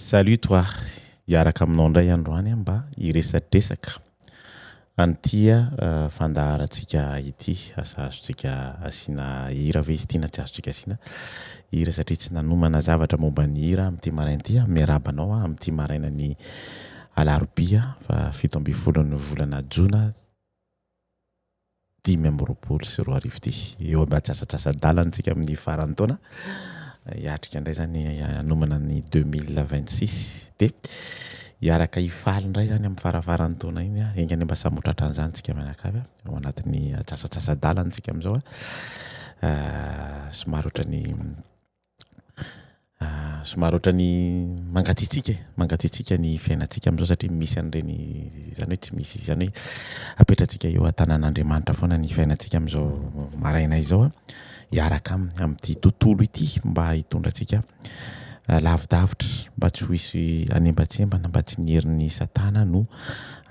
Salut toi, hiaraka aminao indray androany aho mba hiresadresaka an'ity fandaharantsika ity. Asa azontsika asiana hira ve izy ity na tsy azontsika asiana hira satria tsy nanomana zavatra momba ny hira amin'ity maraina ity aho. Miarahaba anao aho amin'ity marainan'ny alarobia faha 17n'ny volana jona 2025 ity. Eo ambatsasatsasadalana tsika amin'ny faran'ny taona, hiatrika indray zany hanomana ny 2026 dia hiaraka hifaly indray zany amin'ny farafaran'ny taona iny. Enga anie mba samy ho tratran'izany tsika mianakavy ao anatin'ny atsasatsasadalana tsika amin'izao somary ohatran'ny Somary ohatran'ny mangatsiatsiaka e, mangatsiatsiaka ny fiainantsika amin'izao satria misy an'ireny izany hoe tsy misy izany hoe apetratsika eo an-tanan'Andriamanitra foana ny fiainantsika amin'izao maraina izao an, hiaraka aminy amin'ity tontolo ity mba hitondra antsika lavidavitra mba tsy ho hisy hanembantsembana, mba tsy ny herin'ny satana no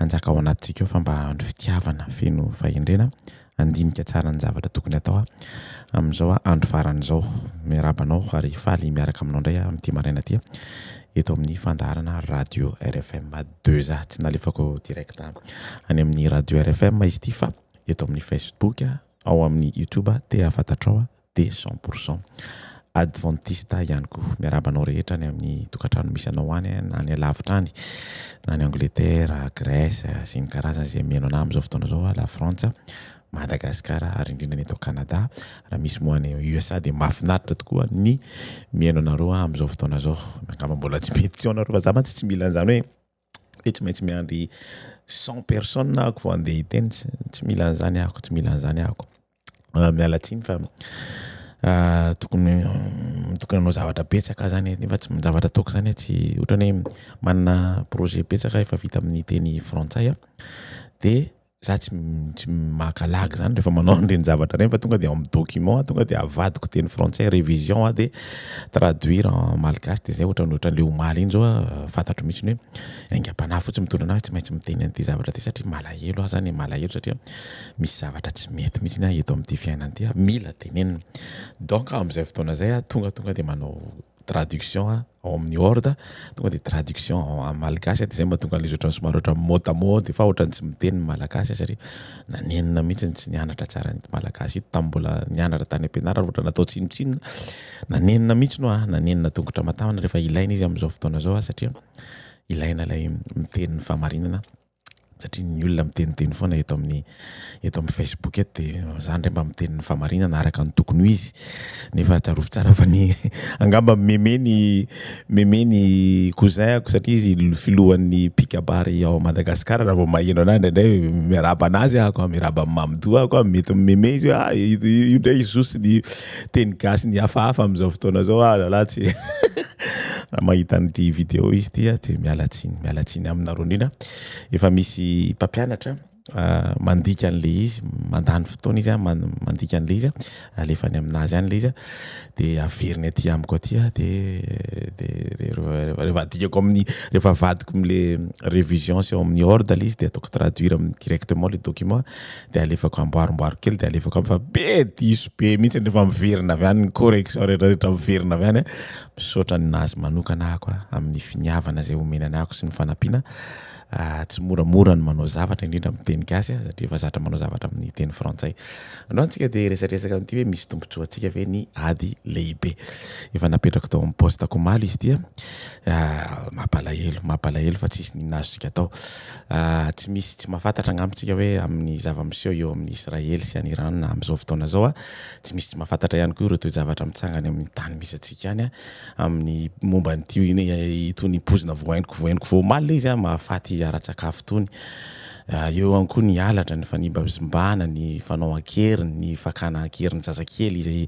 hanjaka ao anatintsika ao fa mba ny fitiavana feno fahendrena Handinika tsara ny zavatra tokony hatao aho amin'izao andro farany izao. Miarahaba anao ary faly miaraka aminao indray aho amin'ity maraina ity eto amin'ny fandaharana Radio RFM 2 A. Tsy nalefako direct any amin'ny Radio RFM izy ity fa eto amin'ny Facebook, ao amin'ny YouTube te hahafantatrao dia cent pour cent adventiste ihany koa. Miarahaba anao rehetra any amin'ny tokantrano misy anao any, na any alavitra any, na any Angleterre, Grèce sy ny karazany izay mihaino anah amin'izao fotoana izao, la Frantsa, Madagascar ary indrindra ny eto Canada. Raha misy moa any USA dia mahafinaritra tokoa ny mihaino anareo amin'izao fotoana izao. Angamba mbola tsy mety tsy ao nareo fa za mantsy tsy mila an'izany hoe hoe tsy maintsy miandry 100 personnes ahako vao andeha hiteny, tsy mila an'izany ahako, tsy mila an'izany ahako. Miala tsiny fa tokony tokony hanao zavatra betsaka aho zany e, nefa tsy ny zavatra ataoko zany tsy ohatran'ny hoe manana projet betsaka aho efa vita amin'ny teny frantsay aho de za tsy tsy maka lagy zany rehefa manao an'ireny zavatra ireny fa tonga de ao amin'ny document aho tonga de avadiko teny frantsay révision aho de traduire en malgache de zay ohatran'ny ohatran'le omaly iny zao aho fantatro mihitsy ny hoe aingam-panahy fotsiny mitondra anahy hoe tsy maintsy miteny an'ity zavatra ity satria malahelo aho zany e, malahelo satria misy zavatra tsy mety mihitsy aho eto amin'ity fiainana ity mila tenenina. Donc amin'izay fotoana izay aho tonga tonga dia manao traduction aho ao amin'ny Word, tonga dia traduction en malgache dia izay mahatonga an'ilay izy ohatran'ny somary ohatran'ny mot à mot dia fa ohatran'ny tsy miteny ny malagasy aho satria nanenina mihitsy tsy nianatra tsara an'ito malagasy ito tamin'ny mbola nianatra tany am-pianarana ohatra natao tsinontsinona. Nanenina mihitsy no aho, nanenina tongotra aman-tanana rehefa ilaina izy amin'izao fotoana izao satria ilaina ilay miteny ny fahamarinana. Satria ny olona miteniteny foana eto amin'ny eto amin'ny Facebook eto dia za ndray mba miteny ny fahamarinana araka ny tokony ho izy nefa tsarovy tsara fa ny angamba meme ny meme ny cousin-ko satria izy filohan'ny mpikabary ao Madagasikara raha vao maheno anahy indraindray miarahaba anazy aho koa miarahaba an'i Mamidou aho koa mety meme izy hoe ah io ndray i Zo sy ny teny gasy ny hafahafa amin'izao fotoana izao ah zalahy tsy Raha mahita an'ity vidéo izy ity aho dia miala tsiny, miala tsiny aminareo indrindra. Efa misy mpampianatra mandika an'ilay izy, mandany fotoana izy mandika an'ilay izy, alefany aminazy any ilay izy dia averiny aty amiko aty aho dia dia rehefa adikako amin'ny rehefa avadiko amin'ilay révision sy ao amin'ny Word ilay izy dia ataoko traduire amin'ny directement le document dia alefako amboarimboariko kely dia alefako aminy fa be diso be mihitsy rehefa miverina avy any ny correction rehetra rehetra miverina avy any. Misaotra an'azy manokana aho amin'ny finiavana izay omeny anahako sy ny fanampiana. Tsy moramora ny manao zavatra indrindra amin'ny teny gasy satria efa zatra manao zavatra amin'ny teny frantsay. Androany tsika dia hiresadresaka amin'ity hoe misy tombontsoa antsika ve ny ady lehibe. Efa napetrako tao amin'ny poste-ko omaly izy ity. Mampalahelo, mampalahelo fa tsisy n'inona azontsika atao. Tsy misy tsy mahafantatra angamba tsika hoe amin'ny zava-miseho eo amin'i Israely sy any Iran amin'izao fotoana izao, tsy misy tsy mahafantatra ihany koa ireo toe-javatra mitsanga any amin'ny tany misy antsika any amin'ny momba an'ity itony poizina voahenoko voahenoko vao omaly ilay izy mahafaty ara-tsakafo itony. Eo ihany koa ny halatra, ny fanimbazimbana, ny fanao an-keriny, ny fakana an-keriny zazakely izay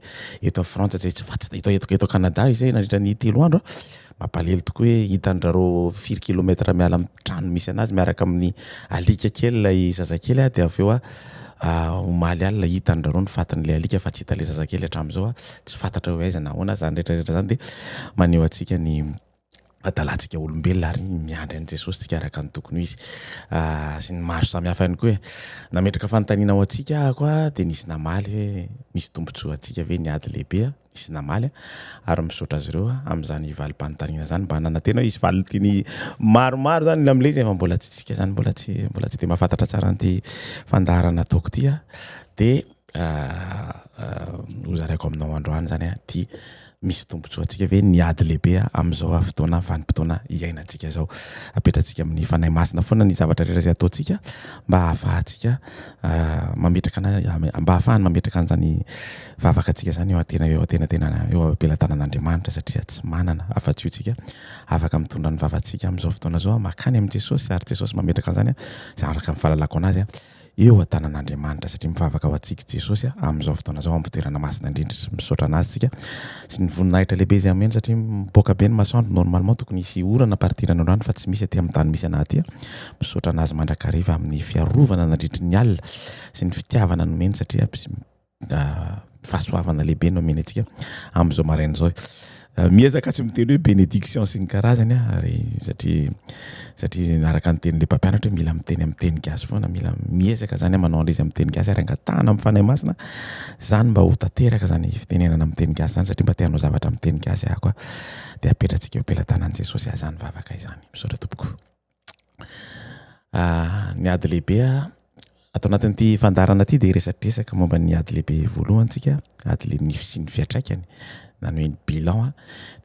eto Frantsa izay tsy fantatra eto eto eto Canada izay nandritra ny 3 andro. Mampalahelo tokoa hoe hitan-dRareo firy kilomètre miala amin'ny trano misy anazy miaraka amin'ny alika kely ilay zazakely dia avy eo omaly alina hitan-dRareo ny fatin'ilay alika fa tsy hita ilay zazakely hatramin'izao, tsy fantatra hoe aiza na ahoana. Izany rehetra rehetra izany dia maneho antsika ny hadalantsika olombelona ary miandry an'i Jesosy tsika araka ny tokony ho izy sy ny maro samihafa ihany koa e. Nametraka fanontaniana ho antsika aho koa dia nisy namaly hoe misy tombontsoa antsika ve ny ady lehibe? Nisy namaly ary misaotra azy ireo amin'izany valim-panontaniana izany. Mba nanantena hoe hisy valin-teny maromaro izany amin'ilay izy fa mbola tsy tsika izany mbola tsy mbola tsy dia mahafantatra tsara an'ity fandaharana ataoko ity aho. Dia hozaraiko aminao androany izany ity misy tombontsoa antsika ve ny ady lehibe amin'izao fotoana vanim-potoana iainantsika izao. Apetratsika amin'ny Fanahy Masina foana ny zavatra rehetra izay ataontsika mba hahafahantsika mametraka mba hahafahany mametraka an'izany vavaka antsika izany eo an-tena eo an-tenatenana eo am-pelatanan'Andriamanitra satria tsy manana afa-tsy io tsika afaka mitondra ny vavantsika amin'izao fotoana izao makany amin'i Jesosy ary Jesosy mametraka an'izany izay araka ny fahalalako anazy eo an-tanan'Andriamanitra satria mivavaka ho antsika Jesosy amin'izao fotoana izao amin'ny fitoerana masina indrindra. Misaotra an'Azy tsika sy ny voninahitra lehibe izay omeny satria mipoaka be ny masoandro, normalement tokony hisy orana à partir ny androany fa tsy misy aty amin'ny tany misy anah aty. Misaotra an'Azy mandrakariva amin'ny fiarovana nandritry ny alina sy ny fitiavana nomeny satria fahasoavana lehibe no omeny antsika amin'izao maraina izao. Miezaka tsy miteny hoe bénédiction sy ny karazany aho ary satria satria araka ny tenin'ilay mpampianatra hoe mila miteny amin'ny teny gasy foana, mila miezaka zany aho manao an'ilay izy amin'ny teny gasy ary angatahana amin'ny Fanahy Masina zany mba ho tanteraka zany fitenenana amin'ny teny gasy zany satria mba te hanao zavatra amin'ny teny gasy aho koa. Dia apetratsika eo am-pelatanan'i Jesosy aho zany vavaka izany. Misaotra tompoko. Ny ady lehibe ato anatin'ity fandaharana ity dia hiresadresaka momba ny ady lehibe voalohany tsika, ady lehibe ny fisian'ny fiantraikany na ny hoe ny bilan,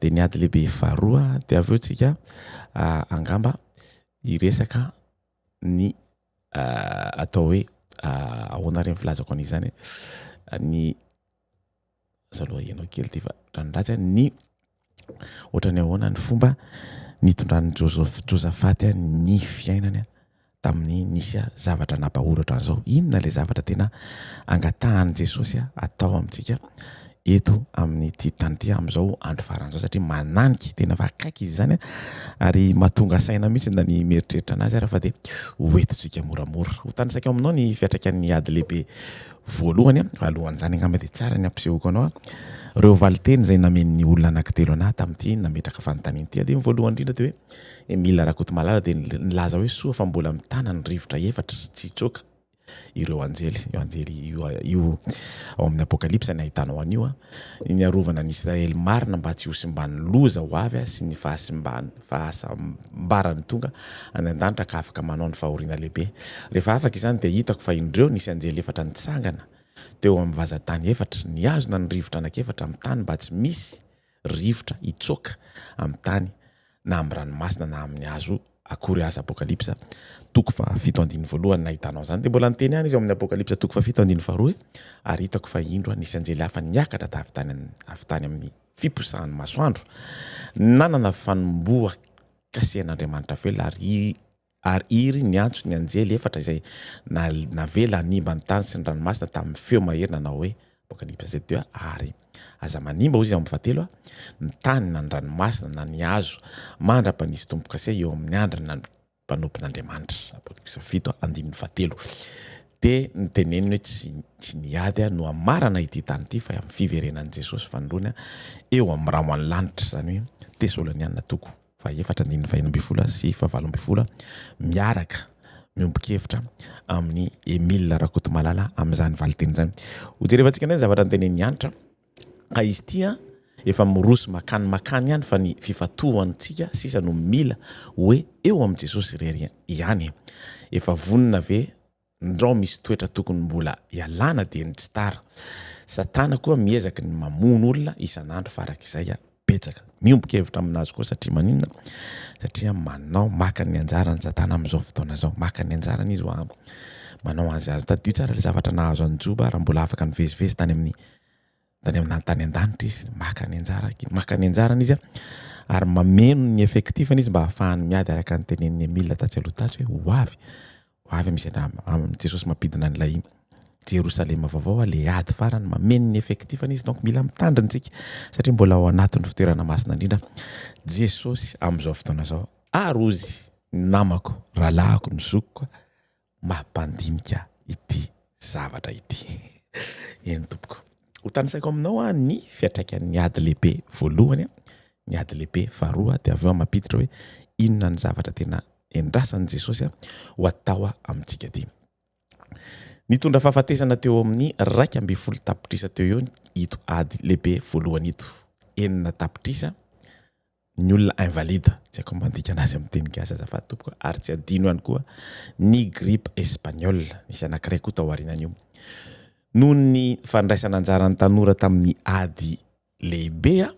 dia ny ady lehibe faharoa dia avy eo tsika angamba hiresaka ny atao hoe ahoana ary ny filazako an'izy izany e, ny Aza aloha ianao kely ity fa ohatran'ny ratsy an, ny ohatran'ny ahoana ny fomba nitondran'i Joseph Josafaty ny fiainany tamin'ny nisy zavatra nampahory ohatran'izao. Inona ilay zavatra tena angatahan'i Jesosy atao amintsika eto amin'ity tany ity amin'izao andro farany izao satria mananika tena fa akaiky izy izany ary mahatonga saina mihitsy na ny mieritreritra anazy ary fa dia hoentintsika moramora. Ho tanisaiko aminao ny fiantraikan'ny ady lehibe Voalohany, fa alohan'izany angamba dia tsara ny hampisehoako anao ireo valinteny izay namen'ny olona anankitelo anah tamin'ity nametraka fanontaniana ity. Dia ny voalohany indrindra dia hoe Emile Rakotomalala dia nilaza hoe soa fa mbola mitana ny rivotra efatra tsy hitsoaka ireo anjely, io anjely io, io ao amin'ny Apokalypsa ny ahitanao an'io, ny arovana ny Israely marina mba tsy ho simban'ny loza ho avy sy ny fahasimban'ny fahasambarany tonga any an-danitra ka afaka manao ny fahoriana lehibe. Rehefa afaka izany dia hitako fa indreo nisy anjely efatra nitsangana teo amin'ny vazan-tany efatra, nihazona ny rivotra anankiefatra amin'ny tany mba tsy misy rivotra hitsoaka amin'ny tany na amin'ny ranomasina na amin'ny hazo akory aza. Apokalypsa toko fahafito andininy voalohany nahitanao izany. Dia mbola niteny ihany izy ao amin'ny Apokalypsa toko fahafito andininy faharoa hoe, Ary hitako fa indro nisy anjely hafa niakatra avy tany avy tany amin'ny fiposahan'ny masoandro, nanana fanombohan-kasian'Andriamanitra velona, ary ary iry niantso ny anjely efatra izay navela hanimba ny tany sy ny ranomasina tamin'ny feo mahery nanao hoe, Apokalypsa sept deux, Ary aza manimba, hoy izy ao amin'ny fahatelo, ny tany na ny ranomasina na ny hazo, mandra-panisy tombo-kase eo amin'ny andrina mpanompon'Andriamanitra. Apokalypsy 7 andininy fahatelo. Dia niteneniny hoe tsy tsy ny ady no hamarana ity tany ity fa amin'ny fiverenan'i Jesosy fanindroany eo amin'ny rahon'ny lanitra, izany hoe Tesaloniana toko fahaefatra andininy faha-16 sy faha-18 miaraka miombon-kevitra amin'i Emile Rakotomalala amin'izany valinteny izany. Hojerevantsika indray ny zavatra notenenin'i Hanitra. Ka izy ity an, efa miroso makany makany ihany fa ny fifantohantsika sisa no mila hoe eo amin'i Jesosy irery ihany e. Efa vonona ve ndrao misy toetra tokony mbola ialana dia ny tsy tara. Satana koa miezaky ny mamono olona isan'andro farak'izay betsaka. Miombon-kevitra aminazy koa satria maninona? Satria manao maka ny anjarany satana amin'izao fotoana izao. Maka ny anjarany izy hoa manao an'izay azo. Tadidio tsara ilay zavatra nahazo an'i Joba raha mbola afaka nivezivezy tany amin'ny tany amin'ny tany an-danitra izy, maka ny anjara, maka ny anjarany izy ary mameno ny effectif-ny izy mba hahafahany miady araka ny tenenin'i Emile tatsy aloha tatsy hoe ho avy, ho avy misy amin'i Jesosy mampidina an'ilay Jerosalema vaovao le ady farany, mameno ny effectif-ny izy, donc mila mitandrina isika satria mbola ao anatin'ny fitoerana masina indrindra Jesosy amin'izao fotoana izao. Ary hozy ny namako, rahalahiko, ny zokiko, mampandinika ity zavatra ity. Eny tompoko. Ho tanisaiko aminao aho ny fiantraikan'ny ady lehibe voalohany, ny ady lehibe faharoa, dia avy eo aho mampiditra hoe inona ny zavatra tena endrasan'i Jesosy ho atao amintsika aty. Nitondra fahafatesana teo amin'ny 11 tapitrisa teo eo ito ady lehibe voalohany ito. 6 tapitrisa ny olona invalide, tsy haiko mandika anazy amin'ny teny gasy azafady tompoko, ary tsy adino ihany koa ny grippe espagnole, nisy anankiray koa tao aorianan'io. Noho ny fandraisana anjaran'ny tanora tamin'ny ady lehibe,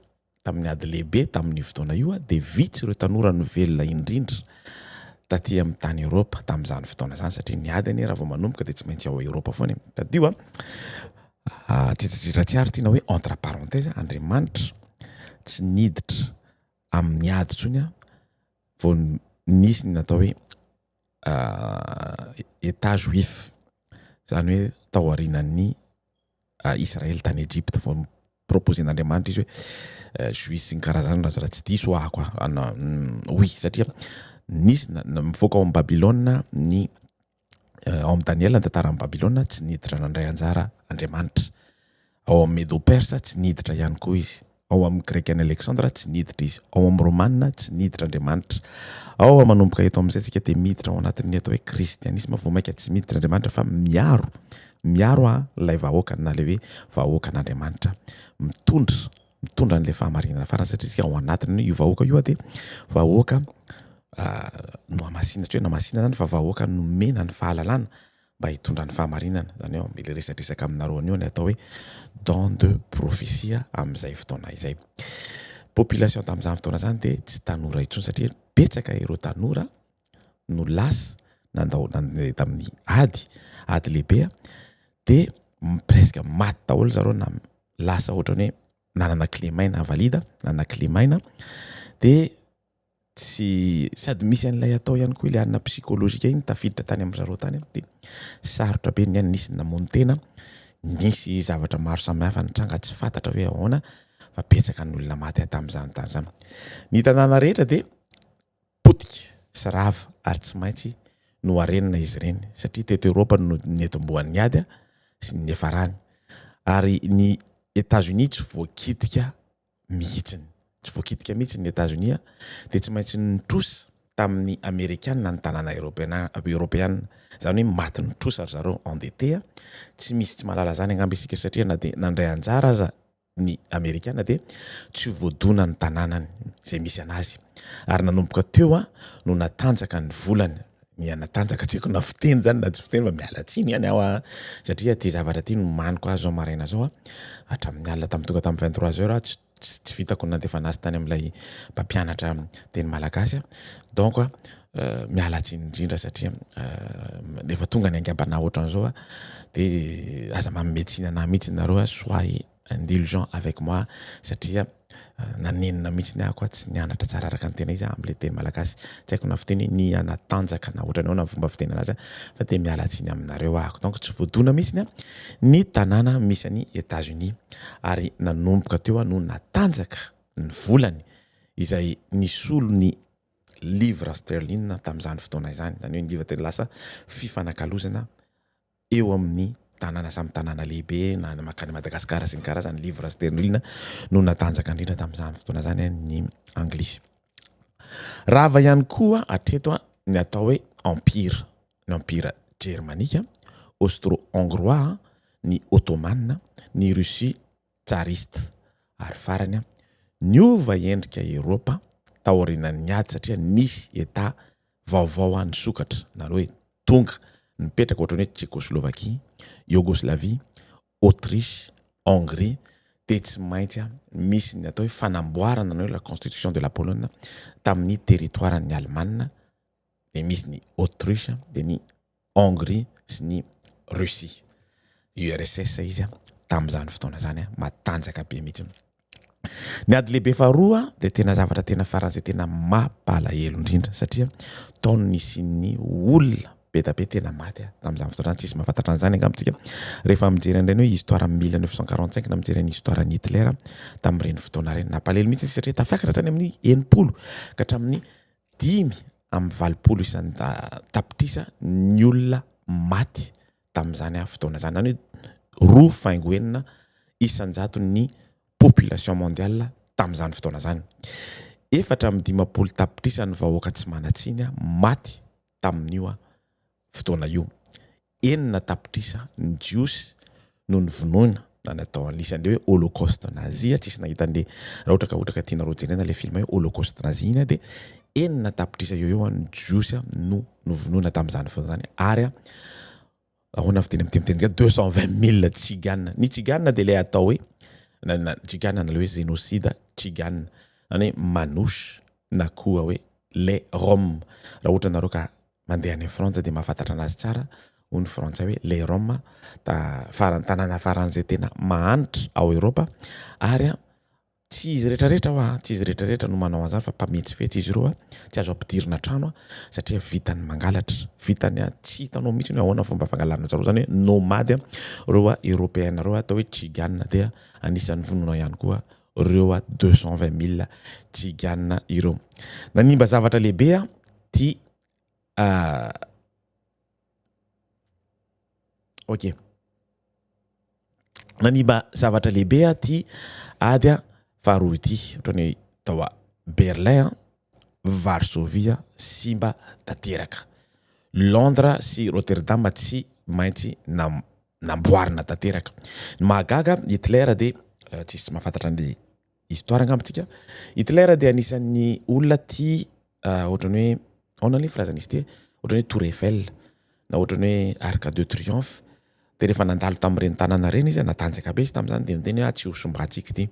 tamin'ny ady lehibe tamin'io fotoana io dia vitsy ireo tanora no velona indrindra taty amin'ny tany Eoropa tamin'izany fotoana izany satria ny ady anie raha vao manomboka dia tsy maintsy ao Eoropa foana e. Tadidio a, tsy raha tsy ary tiana hoe entre parenthèse, Andriamanitra tsy niditra amin'ny ady intsony vao nisy ny natao hoe Etat juif, izany hoe tao aorianan'ny Israely tany Egypte vao proposer-n'Andriamanitra izy hoe juif sy ny karazany raha tsy diso aho quoi, oui satria nisy mivoaka ao amin'i Babylona ny ao amin'i Daniela ny tantaran'i Babylona tsy niditra nandray anjara Andriamanitra, ao amin'ny Medo-Persa tsy niditra ihany koa izy, ao amin'ny Greka an'i Alexandre tsy niditra izy, ao amin'ny Romana tsy niditra Andriamanitra, ao manomboka eto amin'izay tsika dia miditra ao anatin'ny atao hoe kristianisma vao mainka tsy miditra Andriamanitra fa miaro, miaro ilay vahoaka na ilay hoe vahoakan'Andriamanitra mitondra, mitondra an'ilay fahamarinana farany satria isika ao anatiny io vahoaka io dia vahoaka nohamasinina, tsy hoe nohamasinina zany fa vahoaka nomena ny fahalalana mba hitondra ny fahamarinana, zany hoe ilay resadresaka aminareo anio ny atao hoe don de prophetie amin'izay fotoana izay. Population tamin'izany fotoana izany dia tsy tanora intsony satria betsaka ireo tanora no lasa nandao nandeha tamin'ny ady, ady lehibe dia presque maty daholo zareo na lasa ohatran'ny hoe nanana kilemaina invalide, nanana kilemaina dia tsy sady misy an'ilay atao ihany koa ilay anona psychologique iny tafiditra tany amin-dry zareo tany dia sarotra be ny any, nisy ny namono tena, nisy zavatra maro samihafa nitranga tsy fantatra hoe ahoana fa betsaka ny olona maty tamin'izany tany izany. Ny tanàna rehetra dia potika sy rava ary tsy maintsy noharenina izy ireny satria teto Eoropa no niantombohan'ny ady sy ny niafarany ary ny Etats-Unis tsy voakitika mihitsiny. Tsy voakitika mihitsy ny Etazonia dia tsy maintsy nitrosa tamin'ny Amerikana ny tanàna Eoropeana, Eoropeana. Izany hoe maty nitrosa ry zareo, endetté. Tsy misy tsy mahalala izany angamba isika satria na dia nandray anjara aza ny Amerikana dia tsy voadona ny tanànany izay misy an'azy. Ary nanomboka teo no natanjaka ny volany. Niha-natanjaka, tsy haiko na fiteny izany na tsy fiteny fa miala tsiny ihany aho a, satria ity zavatra ity nomaniko azy izao maraina izao a, hatramin'ny alina tamin'ny tonga tamin'ny 23 heures aho tsy tsy vitako ny nandefa anazy tany amin'ilay mpampianatra teny malagasy a, donc miala tsiny indrindra satria rehefa tonga ny aingam-panahy ohatran'izao a, de aza manome tsiny anahy mihitsy nareo a, soyez indulgent avec moi satria nanenina mihitsy aho koa tsy nianatra tsara araka ny tena izy amin'ilay teny malagasy. Tsy haiko na fiteny hoe niha-natanjaka na ohatran'ny ahoana ny fomba fiteny anazy fa dia miala tsiny aminareo aho. Donc tsy voadona mihitsy ny tanàna misy an'i Etats-Unis ary nanomboka teo aho no natanjaka ny volany izay nisolo ny livre sterling tamin'izany fotoana izany. Izany hoe ny livre dia lasa fifanakalozana eo amin'ny tanàna samy tanàna lehibe na ny mankany Madagasikara sy ny karazany, livre sterling no natanjaka indrindra tamin'izany fotoana izany ny anglisy. Rava ihany koa hatreto ny atao hoe empire, ny empire germanika, austro-hongrois, ny ottoman, ny Russie tsariste ary farany niova endrika Eropa taorianan'ny ady satria nisy Etat vaovao nisokatra na hoe tonga nipetraka ohatran'ny hoe Tchécoslovaquie, Yougoslavie, Autriche, Hongrie dia tsy maintsy misy ny atao hoe fanamboarana na hoe la constitution de la Pologne tamin'ny territoire-n'ny Alemana dia misy ny Autriche dia ny Hongrie sy ny Russie. URSS izy tamin'izany fotoana izany, matanjaka be mihitsy. Ny ady lehibe faharoa dia tena zavatra tena faran'izay tena mampalahelo indrindra satria tao no nisian'ny olona be dia be tena maty tamin'izany fotoana izany. Tsisy mahafantatra an'izany angamba tsika rehefa mijery an'ireny hoe histoire 1945 na mijery ny histoire an'i Hitler tamin'ireny fotoana ireny. Nampalahelo mihitsy satria tafakatra hatrany amin'ny 60 ka hatramin'ny 85 isan-tapitrisa ny olona maty tamin'izany fotoana izany, izany hoe 2,6 isan-jaton'ny population mondiale tamin'izany fotoana izany. 54 tapitrisa ny vahoaka tsy manan-tsiny maty tamin'io fotoana io. 6 tapitrisa ny Jiosy no novonoina na natao anisan'le hoe holocauste nazi. Tsisy nahita an'le, raha ohatra ka tianareo jerena le film hoe Holocauste nazi iny, de 6 tapitrisa eo eo ny Jiosy no novonoina tamin'izany fotoana zany. Ary ahoana fiteny am'teny 220 000 tsigane. Ny tsigane de le atao hoe na tsigane na le hoe génocide tsigane zany hoe Manouche na koa hoe les Roms. Raha ohatra nareo ka mandeha any Frantsa de mahafantatra anazy tsara, hoy ny frantsay hoe les Roms ta farany tanàna faran'izay tena mahanitra ao Eropa. Ary tsy izy rehetrarehetra hoa, tsy izy rehetrarehetra no manao an'izany, fa mpametsifetsy izy ireo tsy azo ampidirina trano satria vitany mangalatra, vitany tsy hitanao mihitsy hoe ahoana fomba fangalana zareo, zany hoe nomade reo européen reo atao hoe tsigane. Dia anisan'ny vonoina ihany koa reo 220 000 tsigane ireo. Nanimba zavatra lehibe ty ok, nanimba zavatra lehibe ty ady faharoa ity, ohatrany hoe tao a Berlin, Varsovie simba tanteraka, Londres sy Rotterdam tsy maintsy namboarina tanteraka. Ny mahagaga, Hitler de tsisy tsy mahafantatra an'le histoire angamba tsika. Hitler de anisan'ny olona tia ohatrany hoe ahoana le filazana izy ty, ohatrany hoe Tour Eiffel na ohatrany hoe Arc de Triomphe. De rehefa nandalo tamin'ireny tanàna reny izy, natanjaka be izy tamin'izany, de niteny hoe tsy ho sombantsika ity,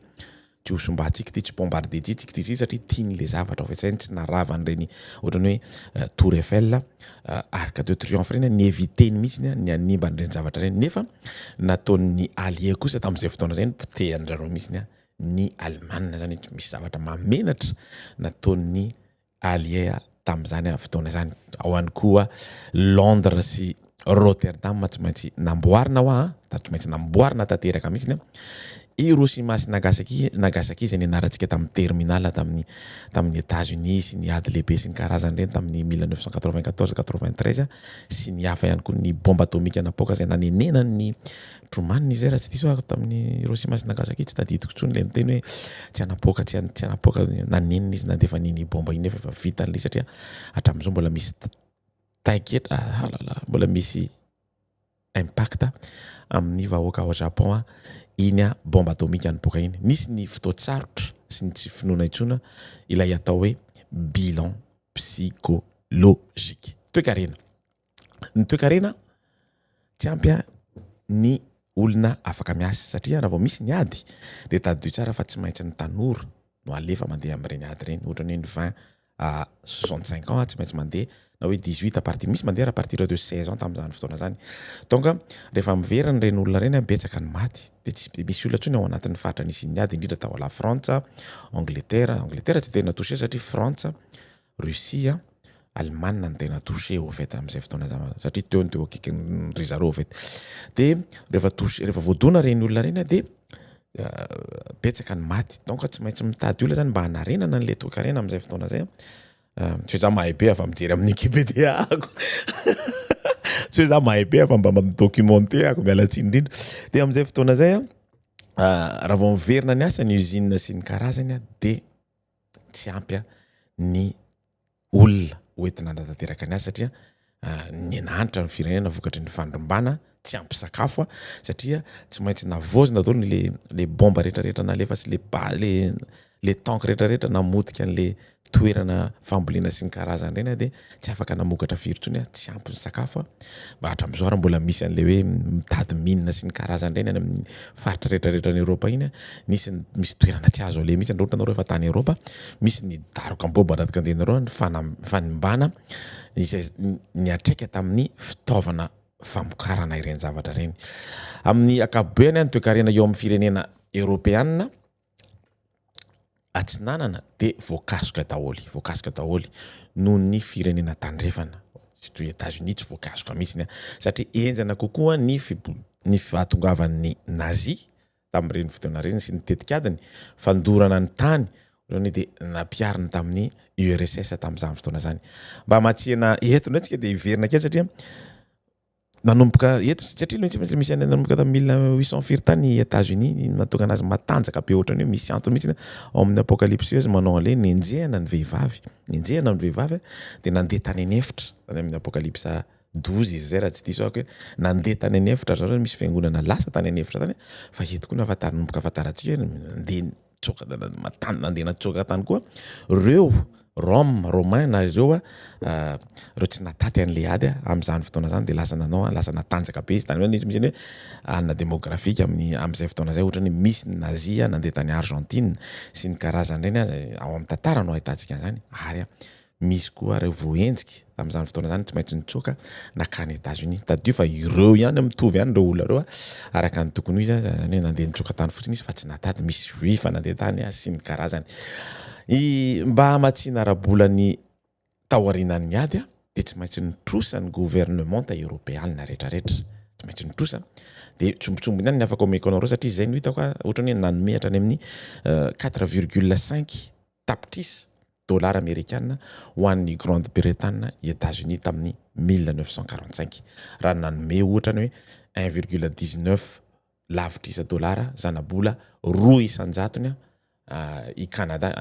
tsy ho sombantsika ity, tsy bombarder tsika ity, satria tiany le zavatra ao fa tsy naravany reny ohatrany hoe Tour Eiffel, Arc de Triomphe reny, ny éviter-ny mihitsy ny hanimba an'ireny zavatra reny. Nefa nataon'ny allié kosa tamin'izay fotoana zay ny potehan-drareo mihitsy ny Allemagne zany. Misy zavatra mahamenatra nataon'ny allié tamin'izany fotoana zany. Ao ihany koa Londres sy Rotterdam tsy maintsy namboarina hoa, da tsy maintsy namboarina tanteraka mihitsy. Hiroshima sy Nagasaki zay nianarantsika tamin'ny terminale tamin'ny États-Unis sy ny ady lehibe sy ny karazany reny tamin'ny 1994, 93 sy ny hafa ihany koa, ny bombe atomika napoaka zay nanenenany Truman izy raha tsy diso aho tamin'ny Hiroshima sy Nagasaki, tsy tadidiko intsony le niteny hoe tsy hanapoaka, tsy hanapoaka, nanenina izy nandefa an'iny bomba iny nefa efa vita an'le, satria hatramin'izao mbola misy taiketra, ah là là, mbola misy impact amin'ny vahoaka ao Japon iny bombe atomika nipoaka iny. Nisy ny fotoan-tsarotra sy ny tsy finoana intsony ilay atao hoe bilan psychologique. Toekarena, ny toekarena tsy ampy ny olona afaka miasa, satria raha vao misy ny ady de tadidio tsara fa tsy maintsy ny tanora no alefa mandeha amin'ireny ady ireny, ohatra ny hoe ny 20 à 65 ans tsy maintsy mandeha, na hoe 18 à partir, misy mandeha à partir de 16 ans tamin'izany fotoana zany. Donc rehefa miverina ireny olona ireny, betsaka ny maty, de tsy de misy olona intsony ao anatin'ny faritra nisy ny ady, indrindra tao la Frantsa, Angleterre. Angleterre tsy tena touché satria Frantsa, Russie, Allemagne no tena touché au fait amin'izay fotoana zany, satria teo no teo akaikin'ny zareo au fait. De rehefa touché, rehefa voadona reny olona reny, de betsaka ny maty. Donc tsy maintsy mitady olona zany mba hanarenana an'le toekarena amin'izay fotoana zay. Tsy hoe za mahay be afa mijery amin'ny Wikipédia ako, tsy hoe za mahay be afa mba mi-documenter ako, miala tsiny indrindra. De amin'izay fotoana zay raha vao miverina ny asa ny usine sy ny karazany de tsy ampy ny olona hoentina hanatanteraka ny asa, satria ny nahantra ny firenena vokatry ny fandrombana, tsy ampy sakafo satria tsy maintsy navozina daholo le bomba rehetrarehetra nalefa sy le ba le tank rehetrarehetra namotika an'le toerana fambolena sy ny karazany reny, de tsy afaka namokatra firy intsony, tsy ampy ny sakafo. Mba hatramin'izao ary mbola misy an'le hoe mitady mine sy ny karazany reny any amin'ny faritra rehetrarehetra any Eropa iny. Nisy misy toerana tsy azo aleha mihitsy raha ohatra anareo efa tany Eropa, misy ny daroka bomba anaty kantenareo, ny fanimbana izay niatraika tamin'ny fitaovana famokarana ireny zavatra ireny. Amin'ny ankapobeny, ny toekarena eo amin'ny firenena eoropeanina atsinanana de voakasoka daholo, voakasoka daholo noho ny firenena tandrefana, surtout États-Unis tsy voakasoka mihitsy satria enjana kokoa ny fahatongavan'ny nazi tamin'ireny fotoana ireny sy ny tetikadiny fandorana ny tany reny de nampihariny tamin'ny URSS tamin'izany fotoana zany. Mba hamatsiana eto indray tsika de hiverina kely, satria nanomboka eto, satria aloha tsy maintsy misy any, nanomboka tamin'ny 1800 firy tany États-Unis nahatonga anazy matanjaka be ohatrany hoe misy antony mihitsy ao amin'ny Apocalypse izy manao an'le nenjehana ny vehivavy, nenjehana ny vehivavy de nandeha tany an'efitra tany amin'ny Apocalypse. 12 izy zay raha tsy diso aho hoe nandeha tany an'efitra ry zareo, misy fiangonana lasa tany an'efitra tany, fa eto koa nahafantar- nanomboka ahafantarantsika hoe nandeha nitsoaka tany, nandeha nitsoaka tany koa reo Rome, romain na ireo reo tsy nataty an'le ady amin'izany fotoana zany de lasa nanao, lasa natanjaka be izy tany hoe misy ny hoe alina démographique amin'ny amin'izay fotoana zay, ohatrany hoe misy ny nazi nandeha tany Argentine sy ny karazany reny aza ao amin'ny tantara no ahitantsika an'izany, ary misy koa reo voahenjika tamin'izany fotoana zany tsy maintsy nitsoaka nakany Etats-Unis. Tadidio fa ireo ihany mitovy ihany ireo olona ireo araka ny tokony ho izy, zany hoe nandeha nitsoaka tany fotsiny izy fa tsy nataty, misy juif nandeha tany sy ny karazany. I mba hamatsiana ara-bola ny taorianan'ny ady dia tsy maintsy nitrosa ny governemanta eoropeanina rehetrarehetra, tsy maintsy nitrosa, dia tsombotsombony ihany ny afaka omeko anareo satria izay no hitako ohatrany hoe nanome hatrany amin'ny 4,5 tapitrisa dolara amerikana ho an'ny Grande Bretagne i Etats-Unis tamin'ny 1945, raha nanome ohatra ny hoe 1,19 lavitrisa dolara zanabola 2% i Canada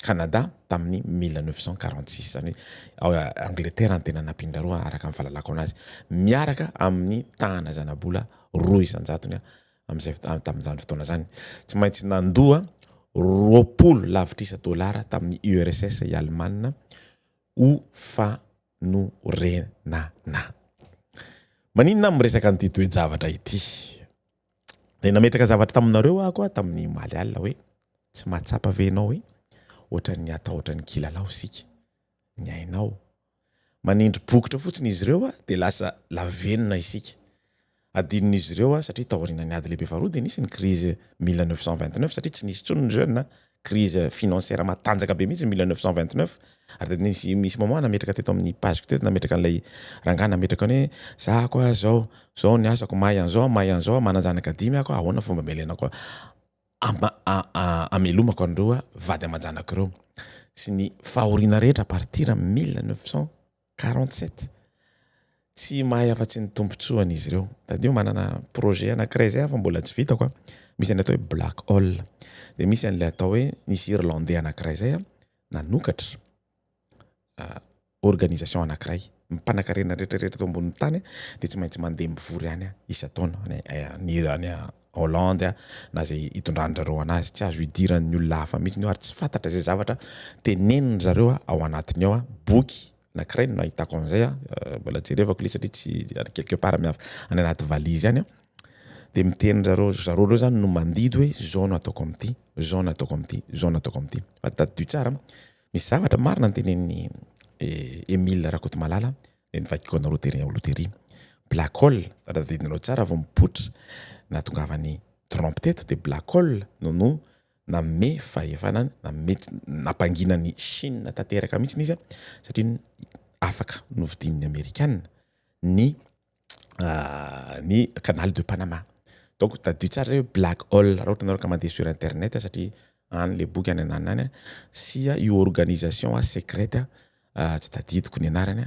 Canada tamin'ny 1946, zany hoe Angleterre no tena nampiandraro araka ny fahalalako anazy, miaraka amin'ny tahana zanabola 2% amin'izay tamin'izany fotoana zany. Tsy maintsy nandoa 20 lavitrisa dolara tamin'ny URSS i Alemana ho fanorenana. Maninona aho miresaka an'ity toe-javatra ity? Dia nametraka zavatra taminareo aho koa tamin'ny omaly alina hoe tsy mahatsapa ve ianao hoe ohatran'ny hatahotra ny kilalao isika, ny ainao. Manindry bokotra fotsiny izy ireo dia lasa lavenona isika. Adinon'izy ireo satria taorian'ny ady lehibe faharoa dia nisy ny crise 1929 satria tsy nisy intsony ny jeune, crise financière matanjaka be mihitsy 1929 ary dia nisy misy moment nametraka teto amin'ny page-ko teto nametraka an'ilay rangahy nametraka ny hoe za koa zao zao ny asako mahay an'izao mahay an'izao manan-janaka dimy aho koa ahoana fomba amelenako amelomako an'ireo vady aman-janako ireo sy ny fahoriana rehetra à partir 1947. Tsy mahay afa-tsy ny tombontsoany izy ireo. Tadidio manana projet anankiray izay aho fa mbola tsy vitako a. Misy an'ilay atao hoe black hole. Dia misy an'ilay atao hoe nisy irlandais anankiray izay a, nanokatra organisation anankiray. Ny mpanankarena rehetra rehetra eto ambonin'ny tany dia tsy maintsy mandeha mivory any isan-taona any any Hollande na izay itondran-dry zareo anazy. Tsy azo idiran'ny olona hafa mihitsy io ary tsy fantatra izay zavatra tenenin-dry zareo ao anatiny ao. Boky anankiray no nahitako an'izay a, mbola jerevako ilay izy satria tsy any quelque part miaf- any anaty valise any a, de miteny zareo, zareo reo zany no mandidy hoe zao no ataoko amin'ity, zao no ataoko amin'ity, zao no ataoko amin'ity. Fa tadidio tsara, misy zavatra marina notenenin'i Emile Rakotomalala, le novakiko anareo tery aloha tery. Black hole, raha tadidinareo tsara vao mipoitra nahatongavan'i Trump teto de black hole no no nanome fahefana, nanome, nampangina an'i Chine tanteraka mihitsy izy satria afaka novidian'ny Amerikana ny ny canal de Panama. Donc tadidio tsara zay hoe black hole raha ohatra nareo ka mandeha sur internet satria any le boky any ananona any sy io organisation secrète tsy tadidiko ny anarany,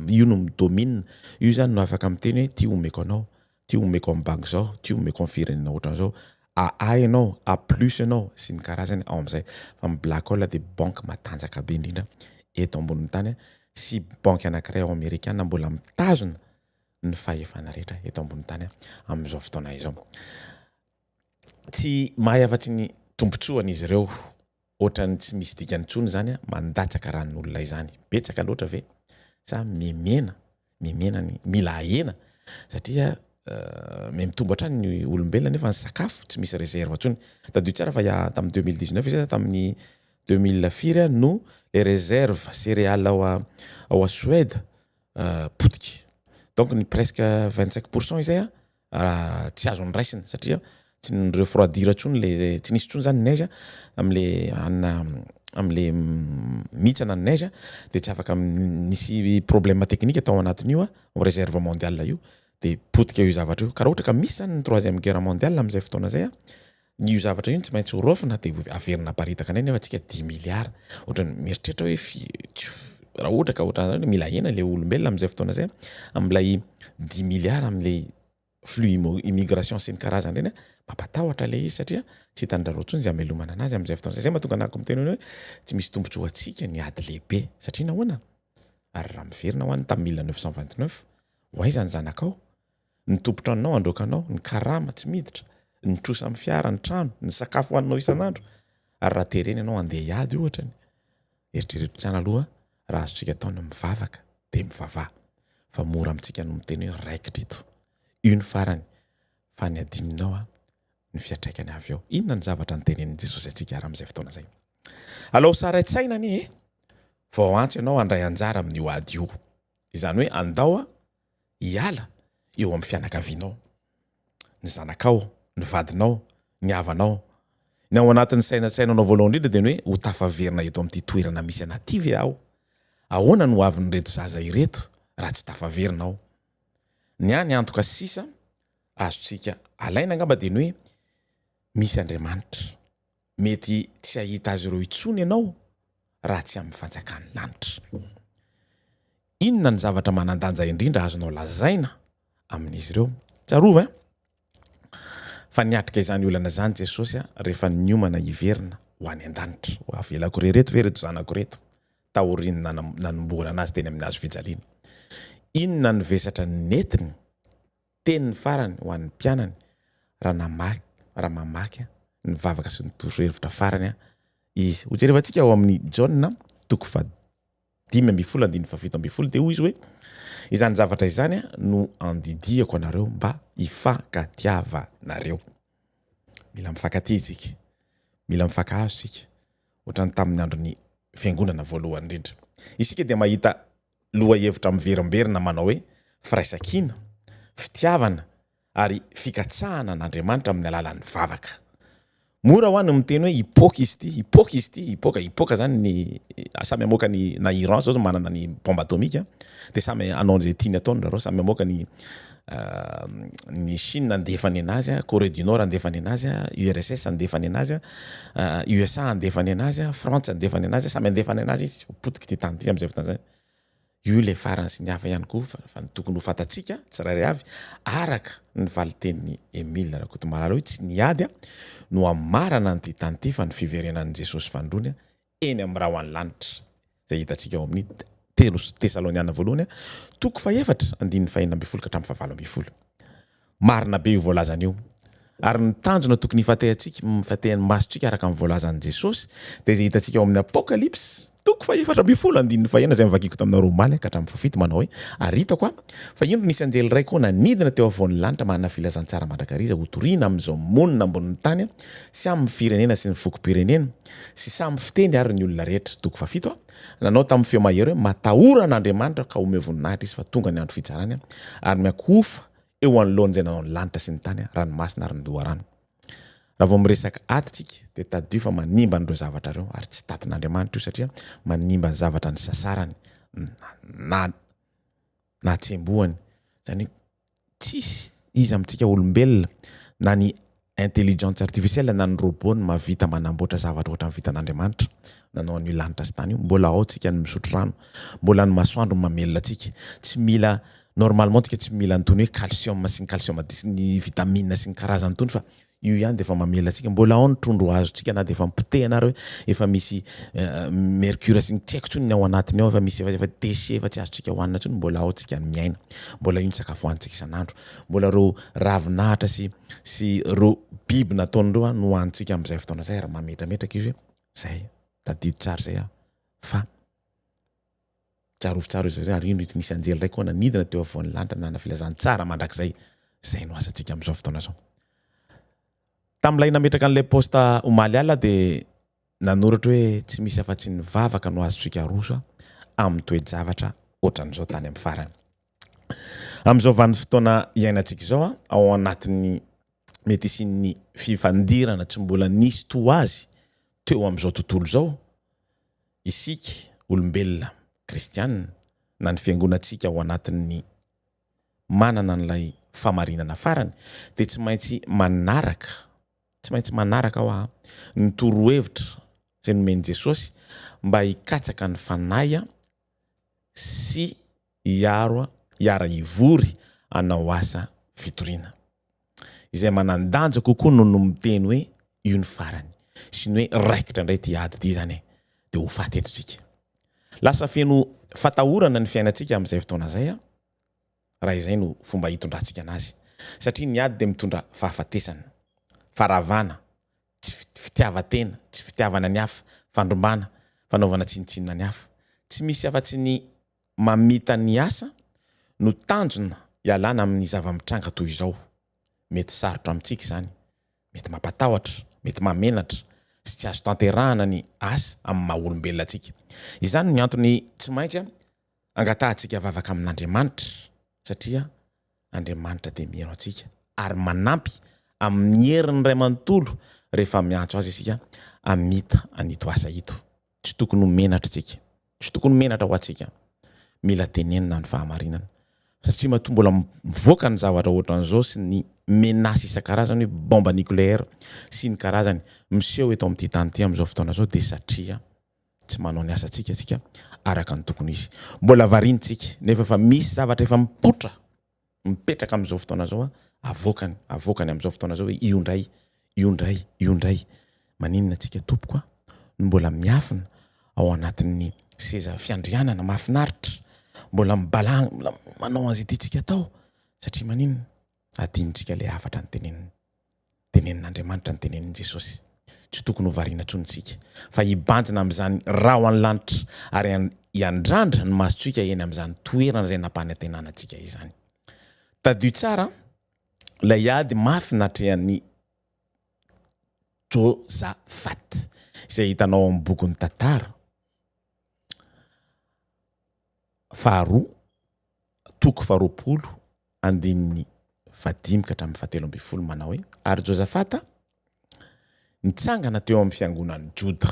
io no mi-domine, io zany no afaka miteny hoe ty omeko anao, ty omeko amin'ny banky zao, ty omeko amin'ny firenena ohatran'izao, AA ianao, A plus ianao sy ny karazany ao amin'izay. Fa ny black hole dia banky matanjaka be indrindra eto ambonin'ny tany sy banky anankiray ao amerikana mbola mitazona ny fahefana rehetra eto ambonin'ny tany amin'izao fotoana izao. Tsy mahay afa-tsy ny tombontsoany izy ireo. Ohatran'ny tsy misy dikany intsony izany mandatsaka ran'olona izany. Betsaka loatra ve sa mihemena, mihemena ny mila ahena satria mihamitombo hatrany ny olombelona nefa ny sakafo tsy misy réserve intsony. Tadidio tsara fa tamin'ny 2019 izy tamin'ny 2000 firy no les réserves céréales ao ao Suède potika. Donc ny presque 25% izay tsy azo noraisina satria tsy ni-refroidir intsony le tsy nisy intsony zany neige am'le hanina am'le mihitsana ny neige de tsy afaka nisy problème technique tao anatin'io réserve mondiale io de potika io zavatra io. Ka raha ohatra ka misy zany ny troisième guerre mondiale am'izay fotoana zay io zavatra io tsy maintsy ho raofina de averina aparitaka indray nefa tsika 10 milliards. Ohatrany mieritreritra hoe raha ohatra ka ohatran'zany mila ahena le olombelona am'izay fotoana zay am'ilay 10 milliards am'le flux immigration sy ny karazany reny mampatahotra le izy satria tsy hitan-drareo intsony zay amelomana anazy am'izay fotoana zay. Zay mahatonga anahako miteny hoe tsy misy tombontsoa antsika ny ady lehibe satria nahoana? Ary raha miverina ho any tamin'ny 1929, ho aiza ny zanakao? Ny tompon-tranonao handroaka anao, ny karama tsy miditra, ny trosa amin'ny fiara, ny trano, ny sakafo hohaninao isan'andro. Ary raha terena ianao handeha hiady ohatra ny, eritrereto tsara aloha raha azontsika atao ny mivavaka dia mivavaha. Fa mora amintsika no miteny hoe raikitra ito. Io ny farany fa ny adinonao an, ny fiantraikany avy ao. Inona ny zavatra notenenin'i Jesosy antsika ary amin'izay fotoana izay? Alao sary an-tsaina anie e! Vao antso ianao handray anjara amin'io ady io. Izany hoe andao hiala eo amin'ny fianakavianao, ny zanakao, ny vadinao, ny havanao. Ny ao anatin'ny sainantsainanao voalohany indrindra dia ny hoe ho tafaverina eto amin'ity toerana misy anà ity ve aho? Ahoana no hoavin'ireto zaza ireto raha tsy tafaverina aho? Ny ahy ny antoka sisa azontsika alaina angamba dia ny hoe misy Andriamanitra. Mety tsy hahita azy ireo intsony ianao raha tsy amin'ny fanjakan'ny lanitra. Inona ny zavatra manan-danja indrindra azonao lazaina amin'izy ireo? Tsarovy an, fa niatrika izany olana izany Jesosy rehefa niomana hiverina ho any an-danitra. Ho avelako irery eto ve ireto zanako ireto? Taorian'ny nanombohana anazy teny amin'ny hazo fijaliana. Inona ny vesatra nentiny Teniny farany ho an'ny mpianany raha namaky raha mamaky ny vavaka sy ny torohevitra farany izy. Hojerevantsika ao amin'ny Jaona toko faha-15 andininy faha-17 dia hoy izy hoe, Izany zavatra izany no andidiako anareo mba hifankatiavanareo. Mila mifankatia isika, mila mifankahazo isika, ohatran'ny tamin'ny andron'ny fiangonana voalohany indrindra. Isika dia mahita lohahevitra miverimberina manao hoe firaisankina, fitiavana ary fikatsahana an'Andriamanitra amin'ny alalan'ny vavaka. Mora hoa ny miteny hoe hipoaka izy ity, hipoaka izy ity, hipoaka, hipoaka zany ny samy hamoaka ny na Iran zao manana ny bombe atomique dia samy hanao an'izay tiany atao ny zareo, samy hamoaka ny ny Chine handefa ny anazy, Corée du Nord handefa ny anazy, URSS handefa ny anazy, USA handefa ny anazy, Frantsa handefa ny anazy, samy handefa ny anazy izy, ho potika ity tany ity amin'izay fotoana izay. Io ilay farany sy ny hafa ihany koa fa ny tokony ho fantatsika tsirairay avy araka ny valin-tenin'i Emile Rakotomalala hoe tsy ny ady no hamarana an'ity tany ity fa ny fiverenan'i Jesosy fanindroany eny amin'ny rahon'ny lanitra, izay hitantsika ao amin'ny Telo Tesaloniana voalohany, toko fahefatra, andininy fahenina ambin'ny folo ka hatramin'ny fahavalo ambin'ny folo. Marina be io voalazany io. Ary ny tanjona tokony hifantehantsika, hifantehan'ny masontsika araka ny voalazan'i Jesosy, dia izay hitantsika ao amin'ny Apokalypsy, toko faha-14, andininy fahenina, izay novakiako taminareo omaly ka hatramin'ny fahafito, manao hoe, Ary hitako aho, fa indro nisy anjely iray koa nanidina teo afovoan'ny lanitra manana filazantsara mandrakariva hotorina amin'izao monina ambonin'ny tany sy amin'ny firenena sy ny fokom-pirenena sy samy fiteny ary ny olona rehetra. Toko fahafito, Nanao tamin'ny feo mahery hoe, Matahora an'Andriamanitra ka omeo voninahitra Izy fa tonga ny andro fitsarany, ary miankohofa eo anoloan'izay nanao ny lanitra sy ny tany, ranomasina ary ny loharano. Raha vao miresaka ady tsika dia tadidio fa manimba an'ireo zavatra ireo ary tsy tatin'Andriamanitra io satria manimba ny zavatra nisasarany na nahatsembohany. Izany hoe tsisy iza amintsika olombelona na ny intelligence artificielle na ny robot no mahavita manamboatra zavatra ohatran'ny vitan'Andriamanitra nanao an'io lanitra sy tany io. Mbola ao tsika ny misotro rano, mbola ny masoandro no mamelona antsika. Tsy mila normalement tsika tsy mila an'itony hoe calcium sy ny calcium sy ny vitamine sy ny karazany itony fa io ihany dia efa mamela antsika. Mbola ao ny trondro azontsika na dia efa nipotehana ary hoe efa misy mercure sy ny tsy haiko intsony ny ao anatiny ao, efa misy efa déchet efa tsy azontsika hohanina intsony, mbola ao tsika ny miaina. Mbola io ny sakafo hohanintsika isan'andro. Mbola ireo ravinahitra sy sy ireo biby nataon'ireo no hohanintsika amin'izay fotoana izay ary mametrametraka izy hoe zay, tadidio tsara izay aho fa Tsarovy tsara izy ireo, ary indro ity nisy anjely iray koa nanidina teo afovoan'ny lanitra nanana filazantsara mandrakizay. Izay no asantsika amin'izao fotoana izao. Tamin'ilay nametraka an'ilay post omaly alina dia nanoratra hoe tsy misy afa-tsy ny vavaka no azontsika aroso amin'ny toe-javatra ohatran'izao tany amin'ny farany. Amin'izao vanim-potoana iainantsika izao, ao anatin'ny mety hisian'ny fifandirana tsy mbola nisy toa azy teo amin'izao tontolo izao, Isika olombelona kristiana na ny fiangonantsika ao anatin'ny manana an'ilay famarinana farany dia tsy maintsy manaraka, tsy maintsy manaraka hoa ny torohevitra izay nomen'i Jesosy mba hikatsaka ny Fanahy sy hiaro hiara-hivory hanao asa fitoriana. Izay manan-danja kokoa noho ny miteny hoe io ny farany sy ny hoe raikitra indray ity ady ity izany e, dia ho faty eto tsika. Lasa feno fatahorana ny fiainantsika amin'izay fotoana izay raha izay no fomba hitondrantsika anazy. Satria ny ady dia mitondra fahafatesana, faharavana, tsy fitiavan-tena, tsy fitiavana ny hafa, fandrombana, fanaovana tsinontsinona ny hafa. Tsy misy afa-tsy ny mamita ny asa no tanjona ialana amin'ny zava-mitranga toy izao. Mety sarotra amintsika izany, mety mampatahotra, mety mahamenatra sy tsy azo tanterahana ny asa amin'ny maha olombelona antsika. Izany no antony tsy maintsy angatahantsika vavaka amin'Andriamanitra satria Andriamanitra dia mihaino antsika ary manampy amin'ny heriny iray manontolo rehefa miantso Azy isika hamita an'ito asa ito. Tsy tokony ho menatra isika. Tsy tokony ho menatra ho antsika. Mila tenenina ny fahamarinana. Satria matoa mbola mivoaka ny zavatra ohatran'izao sy ny menace isan-karazany hoe bombe nucléaire sy ny karazany miseho eto amin'ity tany ity amin'izao fotoana izao dia satria tsy manao ny asantsika isika araka ny tokony izy. Mbola variana isika nefa efa misy zavatra efa mipoitra mipetraka amin'izao fotoana izao avoakany, avoakany amin'izao fotoana izao hoe io indray, io indray, io indray. Maninona antsika tompoko a no mbola miafina ao anatin'ny seza fiandrianana mahafinaritra, mbola mibalagna, mbola manao an'izay tiantsika atao satria maninona? Adinontsika ilay hafatra noteneniny. Tenenin'Andriamanitra ny tenenin'i Jesosy. Tsy tokony ho variana intsony isika, fa hibanjina amin'izany rahona lanitra ary hiandrandra ny masontsika eny amin'izany toerana izay nampanantenana antsika izany. Tadidio tsara ilay ady mafy natrehan'i Josafat, izay hitanao ao amin'ny bokin'ny Tantara faharoa, toko faharoapolo, andininy fahadimy ka hatramin'ny fahatelo ambin'ny folo manao hoe, Ary Josafata nitsangana teo amin'ny fiangonan'i Joda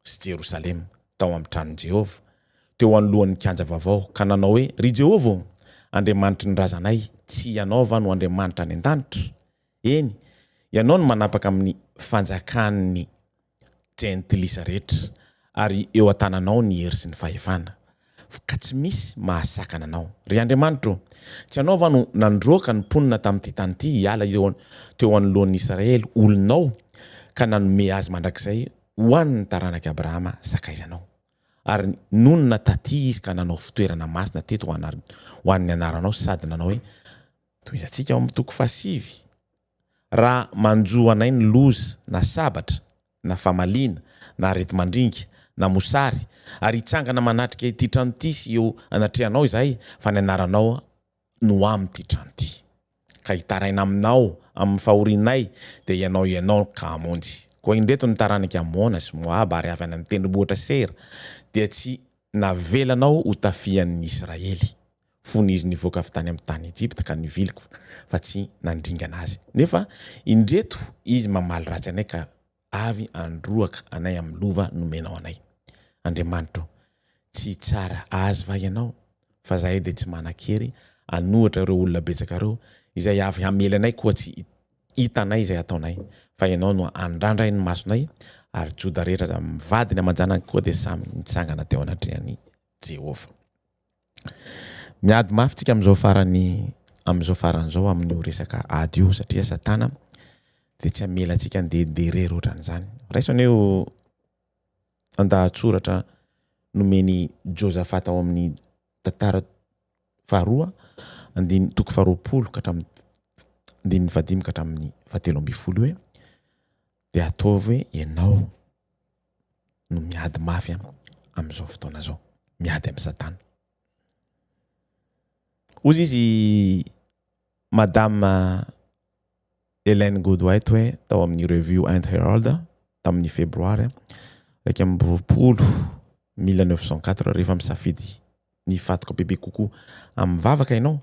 sy Jerosalema, tao amin'ny tranon'i Jehovah, teo anoloan'ny kianja vaovao, ka nanao hoe, Ry Jehovah ô, Andriamanitry ny razanay, tsy Ianao va no Andriamanitra any an-danitra? Eny, Ianao no manapaka amin'ny fanjakan'ny jentilisa rehetra, ary eo an-tananao ny hery sy ny fahefana, ka tsy misy mahasakana anao. Ry Andriamanitro ô, tsy Ianao va no nandroaka ny mponina tamin'ity tany ity hiala eo teo anoloan'ny Israely olonao, ka nanome azy mandrakizay ho an'ny taranak'i Abrahama sakaizanao? Ary nonina tatỳ izy ka nanao fitoerana masina teto ho an'ny anaranao sady nanao hoe, Tohizantsika ao amin'ny toko fahasivy, Raha manjo anay ny loza, na sabatra, na famaliana, na areti-mandringa, na mosary, ary hitsangana manatrika ity trano ity sy eo anatrehanao izahay, fa ny anaranao no amin'ity trano ity. Ka hitaraina aminao amin'ny fahorianay, dia ianao ianao ka hamonjy. Koa indreto ny taranak'i Amona sy Moaba ary avy any amin'ny tendrombohitra Seira, dia tsy navelanao ho tafihan'ny Israely, fony izy nivoaka avy tany amin'ny tany Egypta ka nivily fa tsy nandringana azy. Nefa indreto izy mamaly ratsy anay ka avy handroaka anay amin'ny lova nomenao anay. Andriamanitro, tsy hitsara azy va Ianao? Fa izahay dia tsy manan-kery hanohitra ireo olona betsaka ireo, izay avy hamely anay, koa tsy hitanay izay hataonay, fa Ianao no handrandrain'ny masonay, ary Joda rehetra amin'ny vadiny aman-janany koa dia samy nitsangana teo anatrehan'i Jehovah. Miady mafy tsika amin'izao farany amin'izao farany izao amin'io resaka ady io satria Satana dia tsy hamela antsika handehandeha irery ohatran'izany. Raiso anie io andahatsoratra nomen'i Josafata ao amin'ny tantara faharoa andininy toko faharoapolo ka hatramin'ny andininy fahadimy ka hatramin'ny fahatelo ambin'ny folo hoe dia ataovy hoe ianao no miady mafy amin'izao fotoana izao, miady amin'i Satana. Hoy izy Madame Ellen Goodwhite hoe tao amin'ny Review and Herald tamin'ny febroary 21 1904, rehefa misafidy ny hifantoka bebe kokoa amin'ny vavaka ianao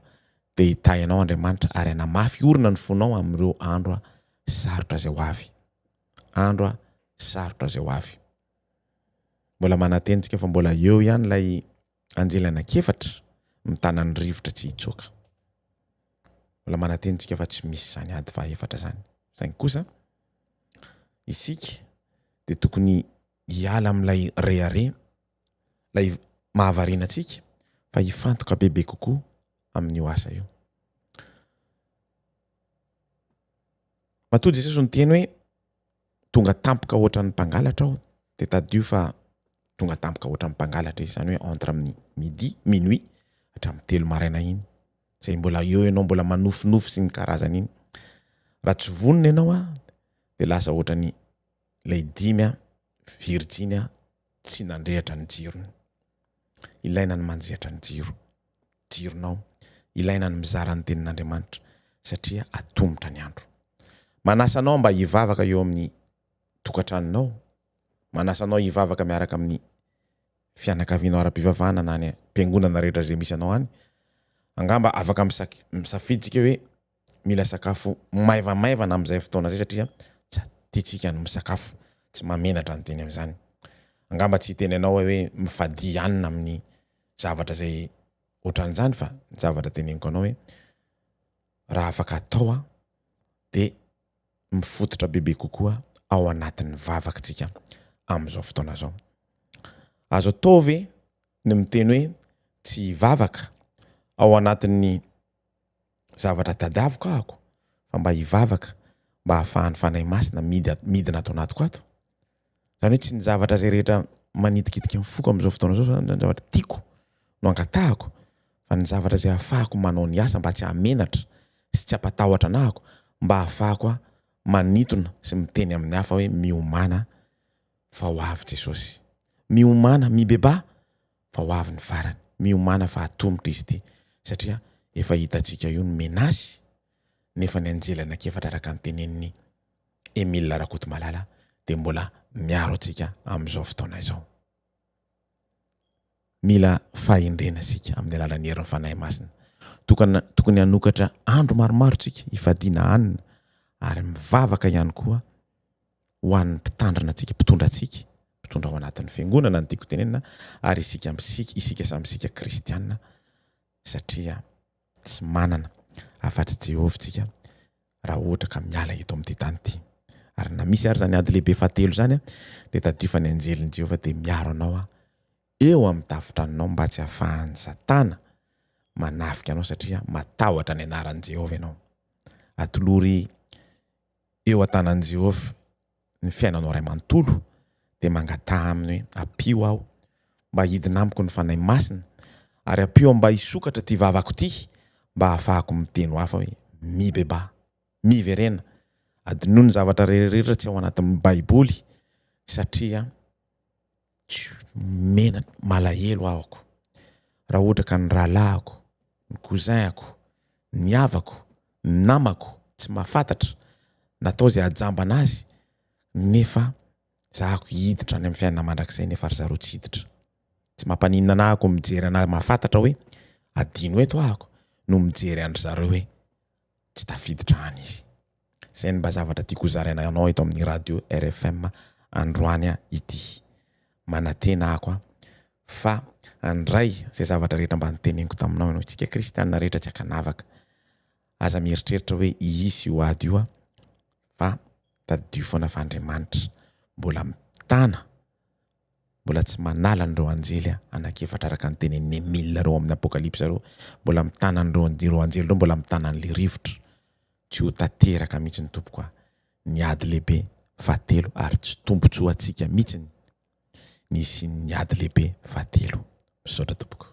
dia hitahy anao Andriamanitra ary hanamafy orina ny fonao amin'ireo andro sarotra izay ho avy. Andro sarotra izay ho avy. Mbola manantena isika fa mbola eo ihany ilay anjely anankiefatra mitana ny rivotra tsy hitsoaka. Mbola manantena isika fa tsy misy izany ady fahaefatra izany. Saingy kosa isika dia tokony hiala amin'ilay rehareha, ilay mahavariana antsika fa hifantoka bebe kokoa amin'io asa io. Matoa Jesosy niteny hoe tonga tampoka ohatran'ny mpangalatra aho dia tadidio fa. Tonga tampoka ohatran'ny mpangalatra izy, izany hoe entre amin'ny midi, minuit, hatramin'ny telo maraina iny. Izay mbola eo ianao mbola manofinofy sy ny karazany iny. Raha tsy vonona ianao an, dia lasa ohatran'ny ilay dimy an, virjiny an, tsy nandrehatra ny jirony. Ilaina ny manjehatra ny jiro, jironao. Ilaina ny mizara ny tenin'Andriamanitra satria atomotra ny andro. Manasa anao mba hivavaka eo amin'ny tokantranonao, manasa anao hivavaka miaraka amin'ny fianakavianao ara-pivavahana na any am-piangonana rehetra izay misy anao any. Angamba afaka misafidy tsika hoe mila sakafo maivamaivana amin'izay fotoana izay satria tsy tiantsika ny misakafo, tsy mahamenatra ny teny amin'izany. Angamba tsy hiteny anao aho hoe mifadia hanina amin'ny zavatra izay ohatran'izany fa ny zavatra teneniko anao hoe raha afaka atao an dia mifototra bebe kokoa ao anatin'ny vavaka tsika amin'izao fotoana izao. Azo atao ve ny miteny hoe tsy hivavaka ao anatin'ny zavatra tadiaviko ahako fa mba hivavaka mba hahafahan'ny Fanahy Masina midina ato anatiko ato? Izany hoe tsy ny zavatra izay rehetra manitikitika ny foko amin'izao fotoana izao izany ny zavatra tiako no angatahako fa ny zavatra izay ahafahako manao ny asa mba tsy hahamenatra sy tsy hampatahotra anahako mba ahafahako manintona sy miteny amin'ny hafa hoe miomàna fa ho avy Jesosy. Miomàna, mibebaha fa ho avy ny farany. Miomàna fa atomotra izy ity satria efa hitantsika io ny menace nefa ny anjely anankiefatra araka ny tenenin'i Emile Rakotomalala dia mbola miaro antsika amin'izao fotoana izao. Mila fahendrena isika amin'ny alalan'ny herin'ny Fanahy Masina. Tokana, tokony hanokatra andro maromaro tsika hifadiana hanina ary mivavaka ihany koa ho an'ny mpitandrina antsika, mpitondra antsika, mpitondra ao anatin'ny fiangonana no tiako tenenina, ary isika isika, isika samy isika kristiana satria tsy manana afa-tsy Jehovah tsika raha ohatra ka miala eto amin'ity tany ity. Ary na misy ary izany ady lehibe fahatelo izany, dia tadidio fa ny anjelin'i Jehovah dia miaro anao eo amin'ny tafon-tranonao mba tsy hahafahan'i Satana manafika anao satria matahotra ny anaran'i Jehovah ianao. Atolory eo an-tanan'i Jehovah ny fiainanao iray manontolo, dia mangataha aminy hoe, Ampio aho mba hidina amiko ny Fanahy Masina, ary ampio aho mba hisokatra ity vavako ity, mba hahafahako miteny ho hafa hoe, Mibebaha. Miverena. Adinoy ny zavatra rehetra tsy ao anatin'ny Baiboly, satria tsy menatra, malahelo ahako raha ohatra ka ny rahalahiko, ny cousin-ko, ny havako, ny namako tsy mahafantatra, natao izay hahajambana azy nefa zahako hiditra any amin'ny fiainana mandrakizay nefa ry zareo tsy hiditra. Tsy mampaninona anahako mijery anahy mahafantatra hoe adino eto ahako no mijery an-dry zareo hoe tsy tafiditra any izy. Izay no mba zavatra tiako hozaraina anao eto amin'ny radio rfm androany ity. Manantena ako fa handray izay zavatra rehetra mba noteneniko taminao ianao. Isika kristiana rehetra tsy ankanavaka. Aza mieritreritra hoe hisy io ady io fa tadidio foana fa Andriamanitra mbola mitana mbola tsy manala an'ireo anjely anankiefatra araka ny tenenin'i Emile ireo amin'ny Apokalypsa ireo, mbola mitana an'ireo ireo anjely ireo mbola mitana an'ilay rivotra. Tsy ho tanteraka mihitsy ny tompoko a! Ny ady lehibe fahatelo ary tsy tombontsoantsika mihitsy ny hisian'ny ady lehibe fahatelo. Misaotra tompoko.